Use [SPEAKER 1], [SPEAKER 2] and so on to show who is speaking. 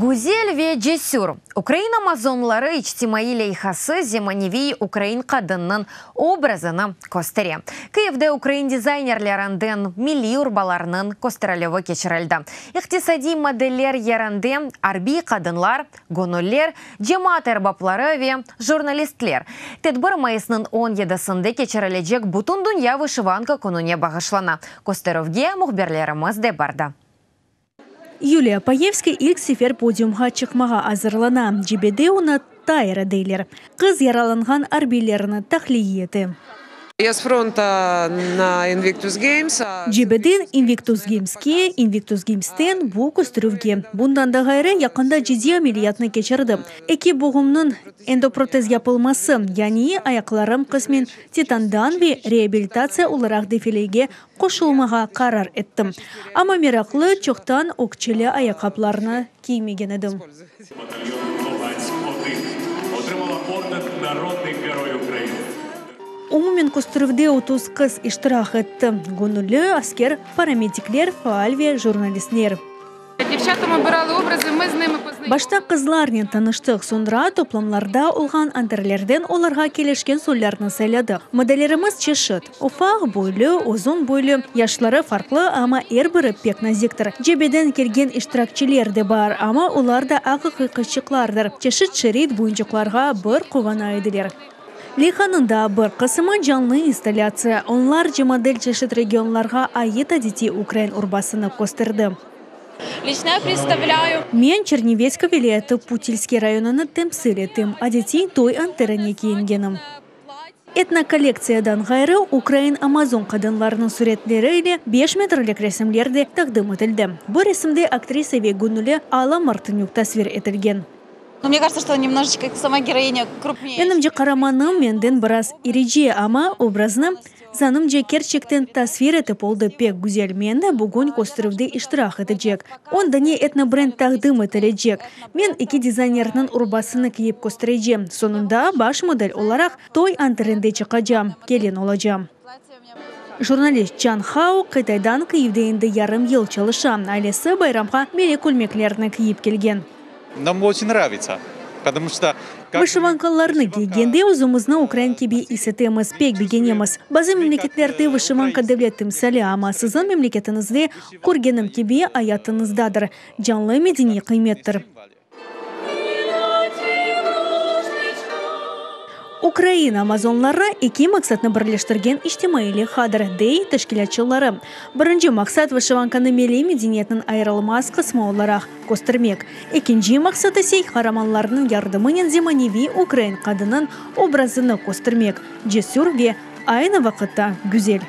[SPEAKER 1] Güzel ve cesür ukrain amazonları içtimaiy leyhası zemaneviy ukrain qadınnıñ obrazını köstere. Kıyivde ukrain dizaynerlerinden milliy urbalarnıñ kösterilüvi keçirildi. İqtisadiy modeller yerinde arbiy qadınlar, göñüller, cemaat erbapları ve jurnalistler. Tedbir mayısnıñ 17-sinde keçirilecek Bütündünya vışivanka kününe bağışlana. Kösterüvge mühbirlerimiz de bardı.
[SPEAKER 2] Yuliya Payevska ilk sefer podiumğa çıqmağa azırlana. Cebede onı Tayra deyler. Qız yaralanğan arbiylerni tahliye ete.
[SPEAKER 3] Я с фронта на Invictus Games.
[SPEAKER 2] Cebeden Invictus Gameske, Invictus Gamesten bu kösterüvge. Bundan da ğayrı, yaqında ciddiy ameliyatnı keçirdim. Eki buğumnıñ endoprotez yapılması, yani ayaqlarım qısmen titandan ve reabilitatsiya olaraq defilege qoşulmağa qarar ettim. Amma meraqlı, çoqtan ökçeli ayaqqaplarnı kiymegen edim. Umumen kösterüvde 30 qız iştirak etti, göñülli, asker, paramedikler, faal ve jurnalistler. Başta qızlarnen tanıştıq, soñra toplamlarda olğan anterlerden olarğa kelişken soylarnı sayladıq. Modellerimiz çeşit, ufaq boylu, uzun boylu, yaşları farqlı, amma er biri pek naziktir. Cebeden kelgen iştirakçiler de bar, amma olar da aqiqiy qızçıqlardır, çeşit şerit boyuncuqlarğa bir quvana ediler. Leyhanıñ daa bir qısımı, canlı installâtsiya, onlarca model çeşit regionlarğa ait adetiy ukrain urbasını kösterdi.
[SPEAKER 4] Лично я представляю.
[SPEAKER 2] Men Çernivetska vilâyeti Putilskiy rayonını temsil ettim, adetiy toy anterine kiyingenim. Etnokollektsiyadan ğayrı, ukrain amazon qadınlarınıñ süretleri ile beş metrlik resimler de taqdim etildi. Bu resimde aktrisa ve göñülli Alla Martınük tasvir etilgen.
[SPEAKER 4] Мне кажется, что немножечко сама героиня крупнее.
[SPEAKER 2] Menimce, qaramanım menden biraz irice, amma obraznı, zanımca, kerçekten tasvir etip oldı pek güzel. Men de bugün kösterüvde iştirak etecek. On dane etnobrend taqdim etilecek. Men eki dizaynerniñ urbasını kiyip kösterecem. Soñunda baş model olaraq toy anterinde çıqacam, kelin olacam. Jurnalist Çan Hao Qıtaydan Kyivde endi yarım yıl çalışa. Ailesi bayramğa milliy kölmeklerni kiyip kelgen.
[SPEAKER 5] Нам очень нравится, потому что...
[SPEAKER 2] Vışivankalarnı kiygende özümizni ukrain kibi is etemiz, pek begenemiz. Bazı memleketlerde vışivanka devlet timsali, amma siziñ memleketiñizde, körgenim kibi, ayatıñızdadır, canlı medeniy qıymettir. Ukraina amazonları eki maqsatnı birleştirgen içtimaiy leyhadır, dey teşkilâtçıları. Birinci maqsat, vışivankanı milliy medeniyetniñ ayırılmaz qısmı olaraq köstermek. Ekinci maqsat ise, qaramanlarnıñ yardımınen zemaneviy ukrain qadınıñ obrazını köstermek, cesür ve aynı vaqıtta güzel.